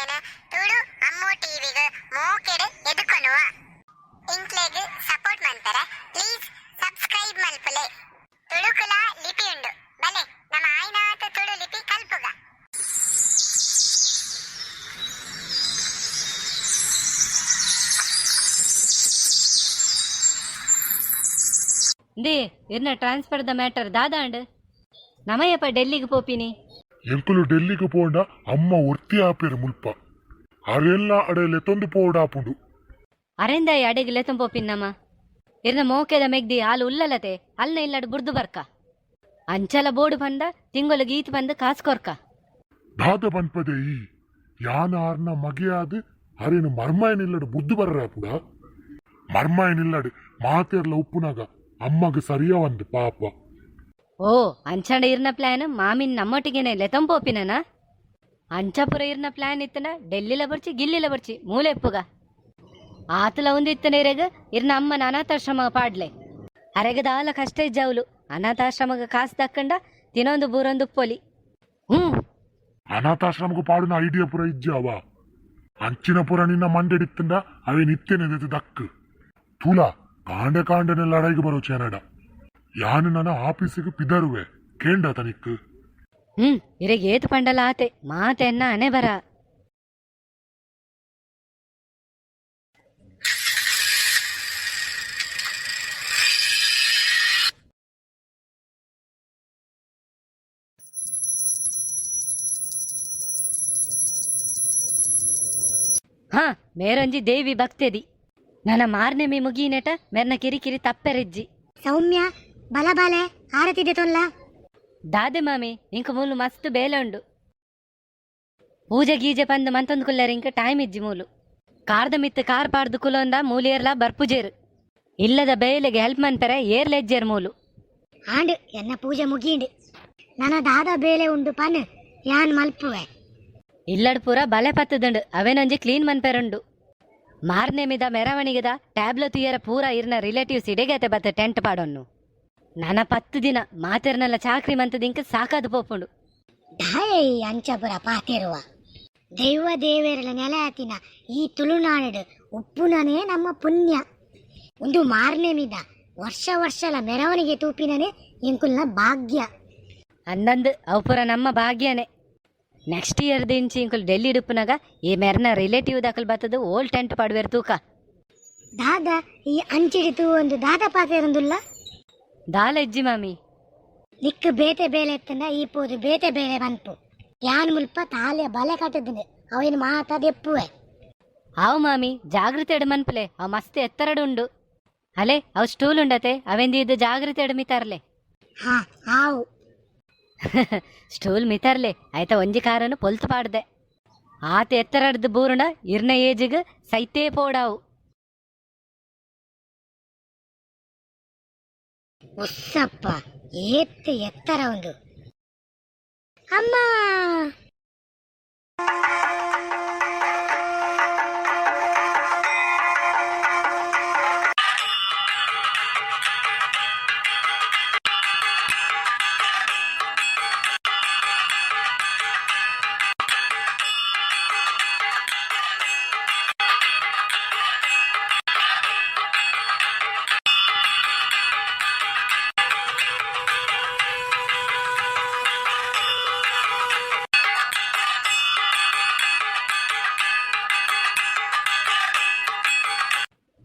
ವಿಷಯನ್ ತುಳು ಅಮ್ಮು ಟಿವಿಗ್ ಮೋಕೆಡ್ ಎದುಕೊನುವ. ಇಂಕ್ಲೆಗ್ ಸಪೋರ್ಟ್ ಮನ್ಪೆರೆ ಪ್ಲೀಸ್ ಸಬ್ಸ್ಕ್ರೈಬ್ ಮಲ್ಪುಲೆ. ತುಳುಕುಲ ಲಿಪಿ ಉಂಡು, ಬಲೆ ನಮ ಆಯಿನಾತ್ ತುಳು ಲಿಪಿ ಕಲ್ಪುಗ. ಇಂದೇ ಇರ್ನ ಟ್ರಾನ್ಸ್ಫರ್ ದ ಮ್ಯಾಟರ್ ದಾದಾಂಡ್? ನಮಯಪ್ಪ ಡೆಲ್ಲಿಗೆ ಪೋಪಿನಿ. ಎಂಕುಲು ಡೆಲ್ಲಿಗ್ ಪೋಂಡ ಅಮ್ಮ ಒರ್ತಿ ಆಪೆರ್ ಮುಲ್ಪ. ಅರೆಲ್ಲ ಅಡೆ ಲೆತೊಂದು ಪೋವಡಾಪುಂಡು. ಅರೆಂದಾಯಿ ಅಡೆಗ್ ಲೆತೊಂದು ಪೋಪಿನ್ ನಮ? ಇರ್ನ ಮೋಕೆದ ಮೆಗ್ದಿ ಆಲ್ ಉಲ್ಲಲತೆ, ಅಲ್ನ ಇಲ್ಲಡ್ ಬುಡ್ದು ಬರ್ಕ. ಅಂಚಲ ಬೋಡು ಪಂಡ ತಿಂಗೊಲುಗ್ ಈತ್ ಪಂದ್ ಕಾಸ್ ಕೊರ್ಕ. ದಾದ ಪನ್ಪದೆ ಈ? ಯಾನ್ ಆರ್ನ ಮಗೆ ಆದ್ ಅರೆನ್ ಮರ್ಮಾಯನಿಲ್ಲಡ್ ಬುಡ್ದು ಬರರಾಪುಂಡ? ಮರ್ಮಾಯನಿಲ್ಲಡ್ ಮಾತೆರ್ಲ ಉಪ್ಪುನಗ ಅಮ್ಮಗ್ ಸರಿಯಾವಂದ್ ಪಾಪ. ಓ, ಅಂಚಾಂಡ ಇರ್ನ ಪ್ಲಾನ್ ಮಾಮಿನ್ ನಮ್ಮೊಟ್ಟಿಗೆನೆ ಲೆತೊಂದು ಪೋಪಿನನಾ? ಅಂಚ ಪೂರ ಇರ್ನ ಪ್ಲಾನ್ ಇತ್ತ್ಂಡ ಡೆಲ್ಲಿಲ ಬೊರ್ಚಿ ಗಿಲ್ಲಿಲ ಬೊರ್ಚಿ, ಮೂಲೆ ಇಪ್ಪುಗ. ಆತುಲ ಉಂದು ಇತ್ತ್ಂಡ ಇರೆಗ್ ಇರ್ನ ಅಮ್ಮನ ಅನಾಥಾಶ್ರಮ ಪಾಡ್ಲೆ. ಅರೆಗ್ ದಾಲ ಕಷ್ಟ ಇಜ್ಜವ್ಲು, ಅನಾಥಾಶ್ರಮಗ್ ಕಾಸ್ ದಕ್ಕಂಡ ತಿನೊಂದು ಬೂರೊಂದು ಉಪ್ಪೊಲಿ. ಹ್ಞೂ. ಅನಾಥಾಶ್ರಮಗ್ ಪಾಡುನ ಐಡಿಯಾ ಪೂರ ಇಜ್ಜಾವ? ಅಂಚಿನ ಪೂರ ನಿನ್ನ ಮಂಡೆಡ್ ಇತ್ತುಂಡ ಅವೇನ್ ಇತ್ತೆನೆ ದೆತ್ತ್ ದಕ್ಕ್. ತೂಲ, ಕಾಂಡೆ ಕಾಂಡೆನೆ ಲಡಾಯಿಗ್ ಬರೋಚಿ ಎನಡ. ಯಾನ್ ನನ ಆಫೀಸಿಗ್ ಪಿದರುವೆ, ಕೇಂಡತ ನಿಕ್ಕ್? ಹ್ಞೂ, ಇರೆಗ್ ಏತ್ ಪಂಡಲ ಆತೆ, ಮಾತ ಎನ್ನ ಅಣೆ ಬರ. ಹಾ, ಮೇರೊಂಜಿ ದೇವಿ ಭಕ್ತೆದಿ. ನನ ಮಾರ್ನೆಮಿ ಮುಗಿಯಿನೆಟ ಮೆರ್ನ ಕಿರಿಕಿರಿ ತಪ್ಪೆರಿಜ್ಜಿ. ಸೌಮ್ಯ, ಬಲ ಬಾಲೆ, ಆರತಿ ದೆತೊನ್ಲ. ದಾದೆ ಮಾಮಿ, ಇಂಕ್ ಮೂಲು ಮಸ್ತ್ ಬೇಲೆ ಉಂಡು. ಪೂಜೆ ಗೀಜೆ ಪಂದ್ ಮಂತೊಂದು ಕುಲ್ಲೆರ್ ಇಂಕ್ ಟೈಮ್ ಇಜ್ಜಿ ಮೂಲು. ಕಾರ್ದ ಮಿತ್ತ್ ಕಾರ್ ಪಾಡ್ದು ಕುಲೊಂದ ಮೂಲು ಏರ್ಲಾ ಬರ್ಪುಜೆರ್. ಇಲ್ಲದ ಬೇಲೆಗ್ ಹೆಲ್ಪ್ ಮನ್ಪೆರೆ ಏರ್ಲ ಇಜ್ಜೆರ್ ಮೂಲು. ಆಂಡ್, ಎನ್ನ ಪೂಜೆ ಮುಗೀಂಡ್. ನನ ದಾದ ಬೇಲೆ ಉಂಡು ಪನ್, ಯಾನ್ ಮಲ್ಪುವೆ. ಇಲ್ಲಡ್ ಪೂರ ಬಲೆ ಪತ್ತುದುಂಡು, ಅವೆನೊಂಜಿ ಕ್ಲೀನ್ ಮನ್ಪೆರುಂಡು. ಮಾರ್ನೆಮಿದ ಮೆರವಣಿಗೆದ ಟ್ಯಾಬ್ಲೋ ತೂಯರ ಪೂರ ಇರ್ನ ರಿಲೇಟಿವ್ಸ್ ಇಡೆಗತೆ ಬತ್ತ್ ಟೆಂಟ್ ಪಾಡೊನ್ನು. ನನ 10 ದಿನ ಮಾತೆರ್ನಲ ಚಾಕ್ರಿ ಮಂತುದು ಇಂಕ್ ಸಾಕಾದ್ ಪೋಪುಂಡು. ದಾಯೆ ಈ ಅಂಚ ಪೂರ ಪಾತೆರುವ? ದೈವ ದೇವೆರ್ಲ ನೆಲೆ ಆತಿನ ಈ ತುಳುನಾಡ್ ಉಪ್ಪುನನೇ ನಮ್ಮ ಪುಣ್ಯ. ಉಂದು ಮಾರ್ನೆಮಿದ ವರ್ಷ ವರ್ಷಲ ಮೆರವಣಿಗೆ ತೂಪಿನನೇ ಎಂಕುಲ್ನ ಭಾಗ್ಯ. ಅಂದಂದ್, ಅವು ಪೂರ ನಮ್ಮ ಭಾಗ್ಯನೇ. ನೆಕ್ಸ್ಟ್ ಇಯರ್ ದಿಂಚಿ ಇಂಕುಲು ಡೆಲ್ಲಿ ಉಪ್ಪುನಗ ಈ ಮೆರ್ನ ರಿಲೇಟಿವ್ ದಕುಲು ಬತ್ತದು ಓಲ್ ಟೆಂಟ್ ಪಾಡುವೆರ್ ತೂಕ. ದಾದ ಈ ಅಂಚಿಡಿ ತೂವೊಂದು ದಾದ ಪಾತೆರೊಂದುಲ್ಲ? ದಾಲ ಇಜ್ಜಿ ಮಾಮಿ. ನಿಕ್ಕ್ ಬೇತೆ ಬೇಲೆ ಇತ್ತಂಡ ಈ ಪೋದು ಬೇತೆ ಬೇಲೆ ಮನ್ಪು. ಯಾನ್ ಮುಲ್ಪ ತಾಲೆ ಬಲೆ ಕಟ್ಟುದುಂಡು, ಅವೇನ್ ಮಾತ ದೆಪ್ಪುವೆ. ಆವು ಮಾಮಿ, ಜಾಗೃತೆಡ್ ಮನ್ಪುಲೆ, ಅವು ಮಸ್ತ್ ಎತ್ತರಡ್ ಉಂಡು. ಅಲೆ, ಅವು ಸ್ಟೂಲ್ ಉಂಡತೆ, ಅವೆಂದೀದ್ ಜಾಗೃತೆಡ್ ಮಿತಾರ್ಲೆ. ಹಾ, ಆವು. ಸ್ಟೂಲ್ ಮಿತಾರ್ಲೆ, ಆಯ್ತ ಒಂಜಿ ಕಾರನ್ನು ಪೊಲ್ತು ಪಾಡ್ದೆ. ಆತ ಎತ್ತರಡ್ದು ಬೂರುಂಡ ಇರ್ನ ಏಜಿಗ್ ಸೈತೇ ಪೋಡಾವು. ಉಸ್ಸಪ್ಪ, ಏತ್ ಎತ್ತರ ಉಂದು. ಅಮ್ಮ!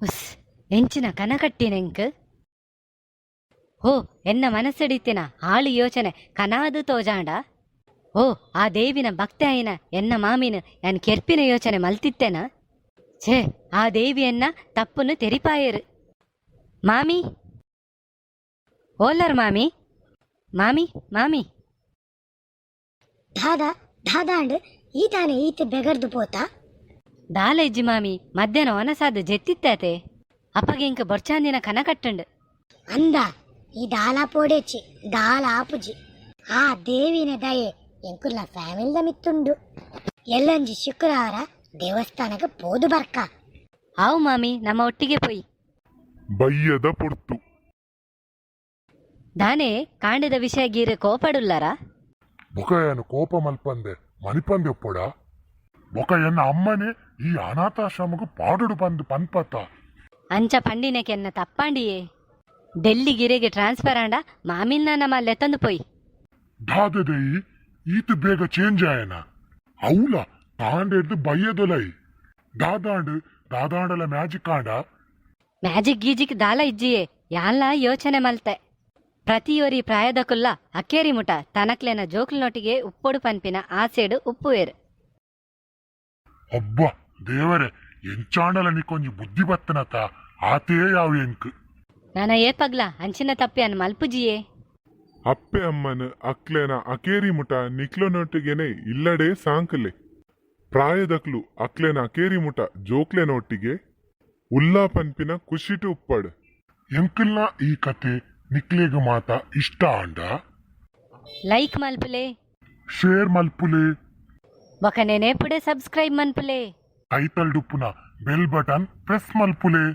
ಉಸ್, ಎಂಚಿನ ಕನಕಟ್ಟಿನೆಂಕ್? ಓ, ಎನ್ನ ಮನಸ್ಸಿಡಿತ್ತಿನ ಹಾಳು ಯೋಚನೆ ಕನಾದು ತೋಜಾಂಡ? ಓ, ಆ ದೇವಿನ ಭಕ್ತೆ ಆಯಿನ ಎನ್ನ ಮಾಮಿನ ಯಾನ್ ಕೆರ್ಪಿನ ಯೋಚನೆ ಮಲ್ತಿತ್ತೇನ? ಛೇ, ಆ ದೇವಿಯನ್ನ ತಪ್ಪುನು ತೆರಿಪಾಯರು. ಮಾಮಿ, ಓಲ್ಲರ್ ಮಾಮಿ? ಮಾಮಿ, ಮಾಮಿ! ದಾದ ದಾದಾಂಡ್? ಈ ತಾನೆ ಈತ್ ಬೆಗರ್ದು ಪೋತಾ? ದಾಲ ಇಜ್ಜಿ ಮಾಮಿ, ಮಧ್ಯಾಹ್ನ ಒನಸಾದ್ ಜೆತ್ತಿತ್ತಾತೆ, ಅಪ್ಪಗೆ ಇಂಕ್ ಬೊರ್ಚಾಂದಿನ ಕನ ಕಟ್ಟುಂಡು. ಅಂದ, ಈ ದಾಲ ಪೋಡೇಚಿ, ದಾಲ ಆಪುಜಿ. ಆ ದೇವಿನ ದಯೆ ಎಂಕುಲ್ನ ಫ್ಯಾಮಿಲಿದ ಮಿತ್ತುಂಡು. ಎಲ್ಲಂಜಿ ಶುಕ್ರವಾರ ದೇವಸ್ಥಾನಕ್ಕೆ ಪೋದು ಬರ್ಕ. ಆವು ಮಾಮಿ, ನಮ್ಮ ಒಟ್ಟಿಗೆ ಪೋಯಿ. ಬಯ್ಯದ ಪೊರ್ತು. ದಾನೆ, ಕಾಂಡೆದ ವಿಷಯ ಗೀರ್ ಕೋಪಡುಲ್ಲರಾ? ಬೊಕ ಯಾನ್ ಕೋಪ ಮಲ್ಪಂದೆ ಮನಿಪಂದೆ ಉಪ್ಪೊಡ? ಬೊಕ ಎನ್ನ ಅಮ್ಮನೆ ಈ ಅನಾಥಾಶ್ರಮಗ್ ಪಾಡೊಡು ಪಂದ್ ಪನ್ಪತ್ತ. ಅಂಚ ಪಂಡಿನಕ್ಕೆ ಎನ್ನ ತಪ್ಪಾಂಡಿಯೇ. ಡೆಲ್ಲಿ ಗಿರೆಗೆ ಟ್ರಾನ್ಸ್ಫರ್ ಆಂಡ ಮಾಮಿನ್ನ ನಮ್ಮ ಲೆತ್ತಂದು ಪೋಯಿ. ದಾದೆದೈ ಈತ್ ಬೇಗ ಚೇಂಜ್ ಆಯನ? అవుಲ ತಾಂಡೆಡ್ದು ಬಯ್ಯದೊಲೈ ದಾದಾಂಡ್ ದಾದಾಂಡಲ ಮ್ಯಾಜಿಕ್ ಆಂಡ. ಮ್ಯಾಜಿಕ್ ಗೀಜಿಕ್ ದಾಲ ಇಜ್ಜಿಯೇ, ಯಾನ್ಲ ಯೋಚನೆ ಮಲ್ತೆ. ಪ್ರತಿಯೊರಿ ಪ್ರಾಯದಕುಲ್ಲ ಅಕ್ಕೇರಿ ಮುಟ ತನಕ್ಲೆನ ಜೋಕ್ಲನೊಟ್ಟಿಗೆ ಉಪ್ಪೊಡು ಪನ್ಪಿನ ಆಸೆಡು ಉಪ್ಪುವೇರು. ಅಬ್ಬ ದೇವರೇ, ಎಂಚಾಂಡಲ ನಿಕೊಂಜಿ ಬುದ್ಧಿ ಬತ್ತನತ, ಆತೇ ಯಾವ ಎಂಕ್. ನಾನ ಏಪಗ್ಲ ಅಂಚಿನ ತಪ್ಪಿ ಅನ್ ಮಲ್ಪುಜಿಯೇ. ಅಪ್ಪೆ ಅಮ್ಮನ್ ಅಕ್ಲೆನ ಅಕೇರಿ ಮುಟ ನಿಕ್ಲೊನೊಟ್ಟಿಗೆನೆ ಇಲ್ಲಡೆ ಸಾಂಕಲೆ. ಪ್ರಾಯದಕ್ಲು ಅಕ್ಲೆನ ಅಕೇರಿ ಮುಟ ಜೋಕ್ಲೆನೊಟ್ಟಿಗೆ ಉಲ್ಲಾ ಪನ್ಪಿನ ಖುಷಿಟು ಉಪ್ಪಡ್. ಎಂಕಲ್ನ ಈ ಕತೆ ನಿಕ್ಲೆಗ್ ಮಾತ ಇಷ್ಟ ಆಂಡ ಲೈಕ್ ಮಲ್ಪುಲೆ, ಶೇರ್ ಮಲ್ಪುಲೆ, ಬೊಕ ನೆನೆಪುಡೆ ಸಬ್ಸ್ಕ್ರೈಬ್ ಮನ್ಪುಲೆ, ಕೈತಲ್ಡುಪ್ಪುನ ಬೆಲ್ ಬಟನ್ ಪ್ರೆಸ್ ಮಲ್ಪುಲೆ.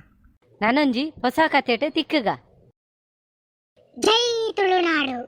ನಾನೊಂಜಿ ಹೊಸ ಕತೆಟ್ ತಿಕ್ಕುಗ. ಜೈ ತುಳುನಾಡು.